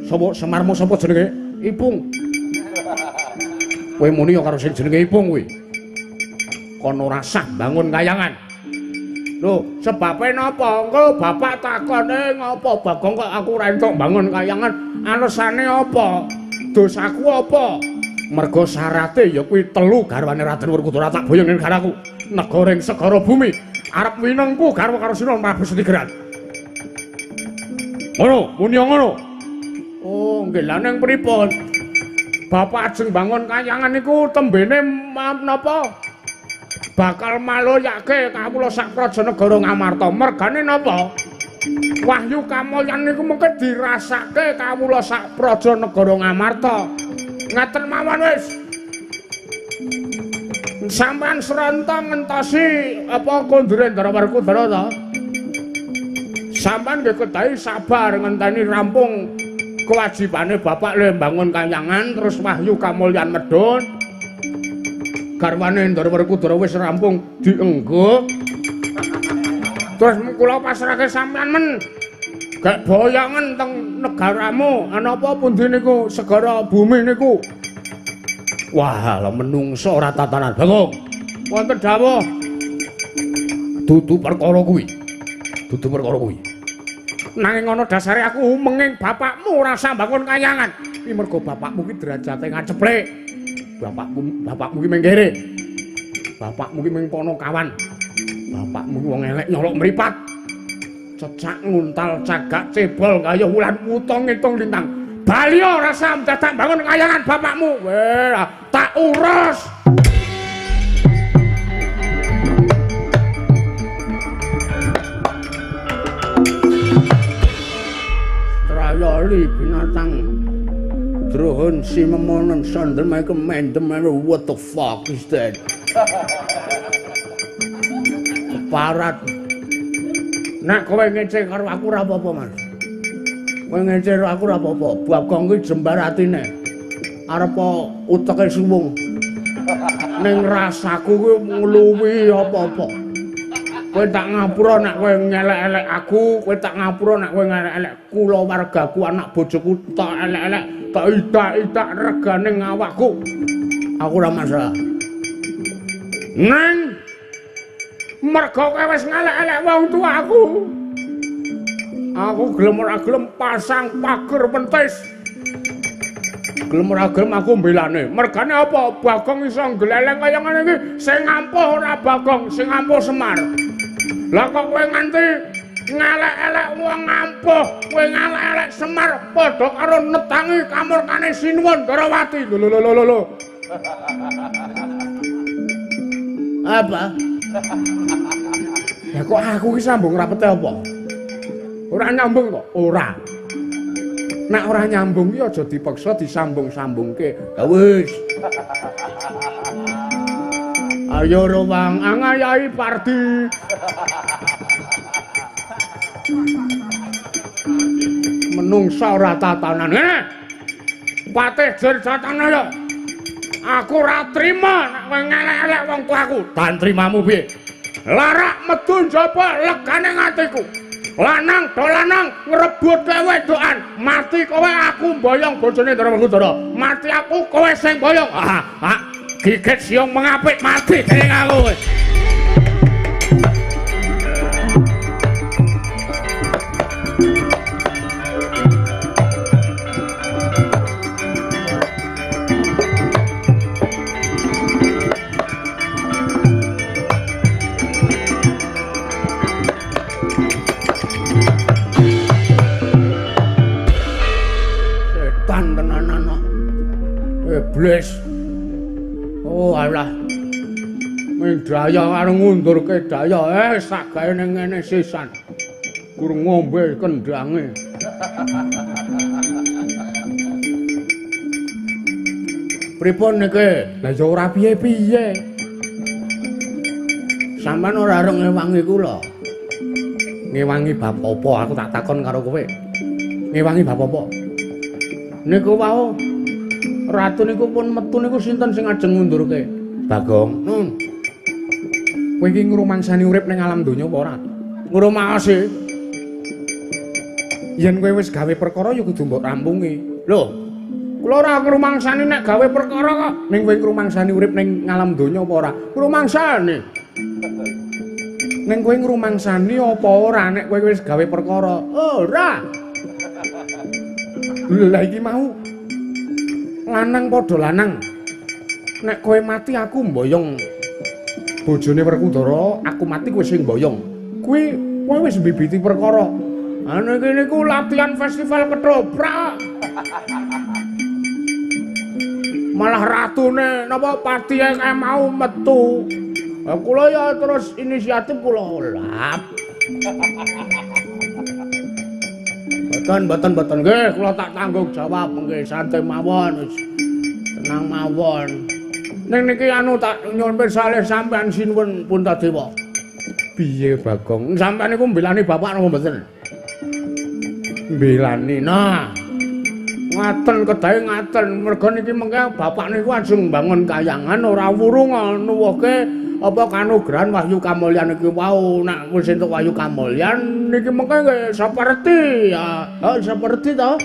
Sapa Semarmu sapa jenenge? Ipung. Kowe muni yo karo sing jenenge Ipung kuwi. Kono rasah bangun kayangan. Lho, sebabe napa? Engko bapak takone ngopo Bagong kok aku ora entuk bangun kayangan? Alesane apa? Dosaku apa? Mergo syarate ya kuwi telu garwane Raden Werkudara tak boyong ning negaraku. Negara ing segara bumi arep winengku garwa karo Sinuwun Prabu Setigarat. Ngono, muni ngono. Oh, nggih lha ning pripun? Bapak ajeng bangun kayangan niku tembene napa? Bakal maloyake kawula sak praja negara Ngamarta. Mergane napa? Wahyu kamulyan niku mengke dirasake kawula sak praja negara Ngamarta. Ngaten mawon wis. Sampeyan srenta ngentosi apa kondure Ndara Werkudara to? Sampeyan nggih kedahi sabar ngenteni rampung kewajibane bapak le mbangun kayangan terus wahyu kamulyan medhun. Garwane Ndara Werkudara wis rampung dienggo. Terus kula pasrahke sampeyan men. Gek boyongen teng negaramu, ana apa pundi niku segara bumi niku? Wah, lha menungso ora tatanan. Bagong. Wonten dawuh. Dudu perkara kuwi. Dudu perkara kuwi. Nanging ana dasare aku menging bapakmu ora sambangun kayangan. Iki mergo bapakmu ki derajate ngaceplek. Bapakmu ki mengkere. Bapakmu ki ming ponokawan. Bapakmu ki wong elek nyolok mripat. Cecak nguntal cagak cebol gayuh wulan wuta ngitung lintang. Bali ora sam dadak bangun kayangan bapakmu. Weh, tak urus. Trayoli binatang Drohon si memonon sandel make mendem what the fuck is that? Keparat. Nek kowe ngece karo aku ora apa-apa, Mas. Kowe ngece karo aku ora apa-apa. Bagong kuwi jembar atine. Arep uteke suwung. Ning rasaku kuwi ngluwihi apa-apa. Kowe tak ngapura nek kowe ngelek-elek aku, kowe tak ngapura nek kowe ngelek-elek kula wargaku, anak bojoku tak elek-elek, tak idak-idak regane awakku. Aku ora masalah. Neng mergo kowe wis ngelek-elek wong tuaku. Aku gelem ora gelem pasang pager pentis. Gelem ora gelem aku mbelane. Mergane apa? Bagong iso ngleleng kaya ngene iki, sing ngampuh ora Bagong, sing ngampuh Semar. Lah kok kowe nganti ngelek-elek wong ngampuh, kowe ngelek-elek Semar padha karo netangi kamurkane Sinuwun Ndarawati. Lho lho lho lho. Apa? Lah kok aku ki sambung rapete apa? Ora nyambung kok? Ora. Nek ora nyambung ki aja dipaksa disambung-sambungke. Ya wis. Ayo rowang angayahi Pardi. Menungsa ora tatanan. Patih Jerjatana ya. Aku ora trima nek kowe ngelek-elek wong tuaku. Dan trimamu piye? Larak metu njaba legane atiku. Lanang do lanang ngrebut wedokan. Mati kowe aku mboyong bojone Ndara Werkudara. Mati aku kowe sing mboyong. Ah, ah, gigit siung mengapik mati dening aku kowe. Iblis. Oh alah. Ming daya karo ngundurke daya, sak gawe ning ngene sisan. Kur ngombe kendhange. Pripun niki? Lah ya ora piye-piye. Sampeyan ora arep ngewangi kula. Ngewangi bab apa? Aku tak takon karo kowe. Ngewangi bab apa? Niku wau ratu niku pun metu niku sinten sing ajeng ngundurke? Bagong. Nun. Kowe iki ngrumangsani urip ning alam donya apa ora? Ngrumaosi. Yen kowe wis gawe perkara ya kudu mbok rampungi. Lho, kula ora ngrumangsani nek gawe perkara kok. Ning kowe ngrumangsani urip ning alam donya apa ora? Ngrumangsani. Ning kowe ngrumangsani apa ora nek kowe wis gawe perkara? Ora. Lah iki mau lanang padha lanang. Nek kowe mati aku mboyong bojone Werkudara, aku mati kowe sing mboyong. Kuwi kowe wis mbibiti perkara. Ane iki niku latihan festival ketoprak. Malah ratune napa patihe kae mau metu. Lah kula ya terus inisiatif kula lap. Boten boten boten nggih kula tak tanggung jawab nggih santai mawon wis tenang mawon. Ning niki anu tak nyuwun pirsa sampean sinuwun Puntadewa. Piye Bagong? Sampean niku mbelani bapak napa mboten? Mbelani. Nah. Ngaten kedahe ngaten merga niki mengke bapak niku ajeng mbangun kayangan ora wurung nuwuhke Apa kanugrahan Wahyu Kamulyan iki wau nek wis entuk Wahyu Kamulyan niki mengke nggih seperti ya, seperti to.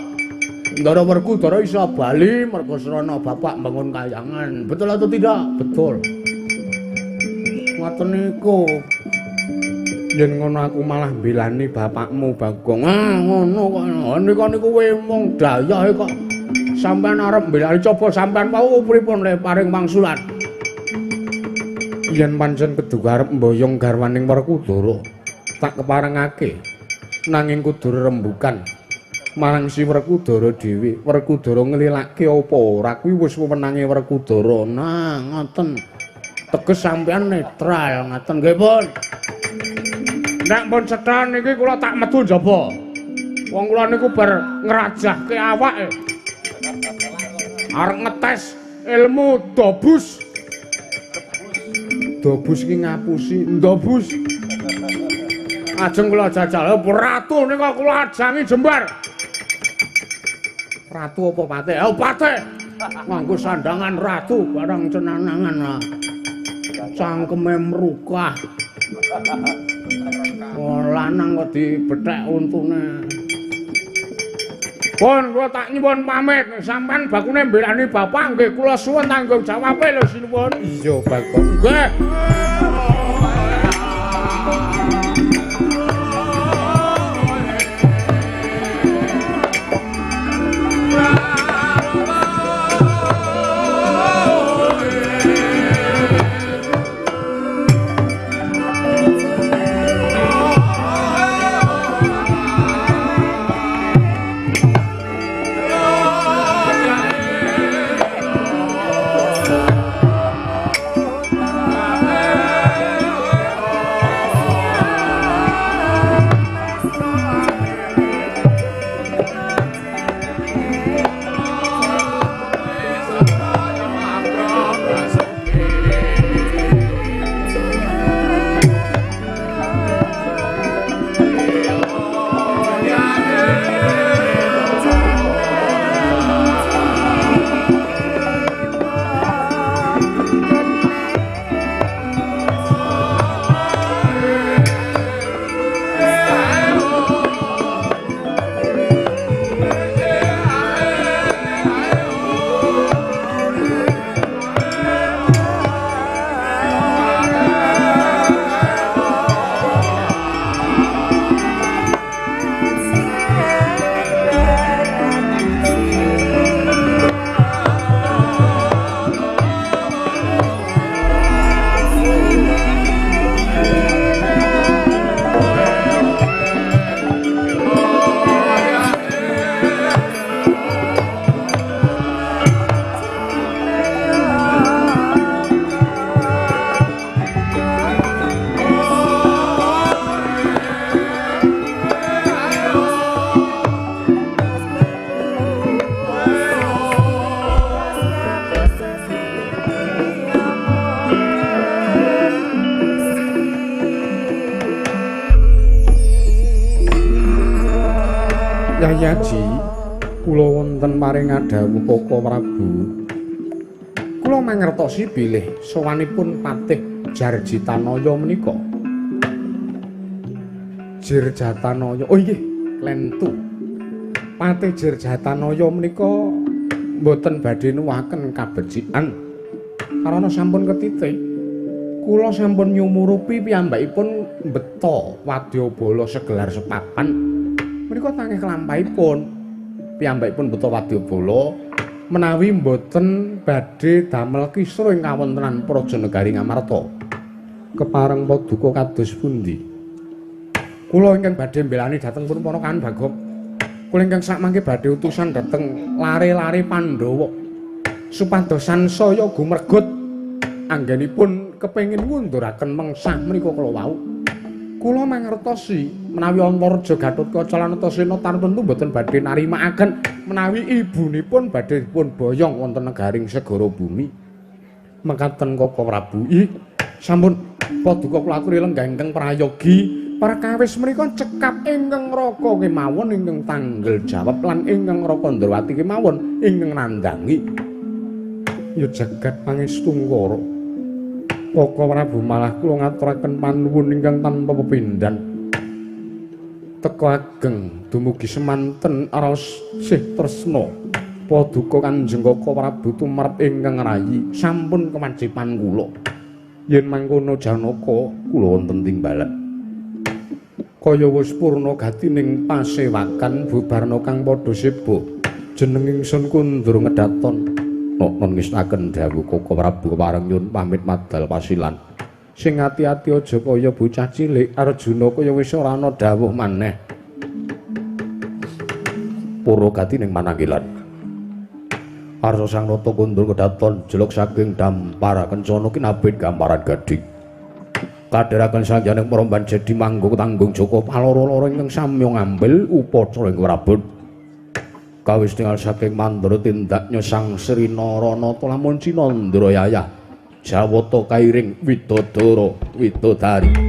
Ndara Werkudara iso bali mergo srana bapak mbangun kayangan. Betul atau tidak? Betul. Ngoten niku. Yen ngono aku malah mbelani bapakmu Bagong. Ah ngono kok. Nika niku mung dayahe kok sampean arep mbelani coba sampean wau pripun le paring wangsulan. Yen pancen keduga arep mboyong garwaning Werkudara tak keparengake nanging kudu rembukan marang si Werkudara dhewe. Werkudara nglilake apa ora kuwi wis wewenange Werkudara. Nah ngoten. Teges sampean netral ngoten nggih pun. Nek pun cetha niki kula tak metu njaba. Wong kula niku bar ngrajahke awake. Arep ngetes ilmu dobus. Dobus iki ngapusi, ndobus. Ajeng kula jajal ratu nika kula ajangi jembar. Ratu apa patih? Oh patih. Nganggo sandangan ratu barang cenanangan. Cangkeme mrukah. Oh lanang kok dibethek untune. Pun kula tak nyuwun pamit, sampean bakune mbelani bapak nggih kula suwun tanggung jawabe lho sinuwun. Iya Bagong. Nggih. Yayaji, kula wonten paring dhawuh Koko Prabu. Kula mangertosi bilih sowanipun Patih Jarjitanaya menika. Jirjatanaya, oh nggih, klentu. Patih Jirjatanaya menika mboten badhe nuwuhaken kabecikan. Karana sampun ketitik. Kula sampun nyumurupi piyambakipun mbeta wadyabala segelar sepapan. Menika tangih kelampahipun piyambakipun mbeta wadyabala menawi mboten badhe damel kisruh ing kawontenan Praja Negari Ngamarta. Kepareng paduka kados pundi? Kula ingkang badhe mbelani dhateng pun para Kang Bagong. Kula ingkang sakmangke badhe utusan dhateng lare-lare Pandhawa supados sansaya gumergut anggenipun kepengin ngunduraken mengsah menika kala wau. Kula mangertosi menawi Antareja Gatotkaca lan Antasena tartemtu mboten badhe narimakaken menawi ibunipun badhe dipun boyong wonten negaring segara bumi. Mekaten Koko Prabu. Ih, sampun paduka kula aturi lenggah ingkang prayogi perkawis menika cekap ingkang Raka kemawon ingkang tanggel jawab lan ingkang Raka Ndrawati kemawon ingkang nandhangi. Ya jagat pangestungkara. Koko Prabu malah kula ngaturaken panuwun ingkang tanpa pepindhan. Teka ageng dumugi semanten raos sih tresna. Paduka Kanjeng Koko Prabu tumrap ingkang rayi sampun kewajiban kula. Yen mangkono Janaka kula wonten timbalan. Kaya wis purna gatining pasewakan bubarna kang padha seba. Jeneng ingsun kundur ngedaton. Noknon ngestaken dawuh Koko Prabu kepareng nyuwun pamit madal pasilan. Sing ati-ati aja kaya bocah cilik Arjuna kaya wis ora ana dawuh maneh. Pura gatining mananggilan. Arsa Sang Nata kundur kedaton jeluk saking dampar kencana kinabit gamparan gading. Kadheraken sangyaning para jedi manggung tanggung joko paloro-loro ingkang samya ngambil upacara ing Prabon. Kawis tingal saking mandra tindaknya Sang Sri Naranata lamun Cinandra yayah Jawata kairing widodara widodari.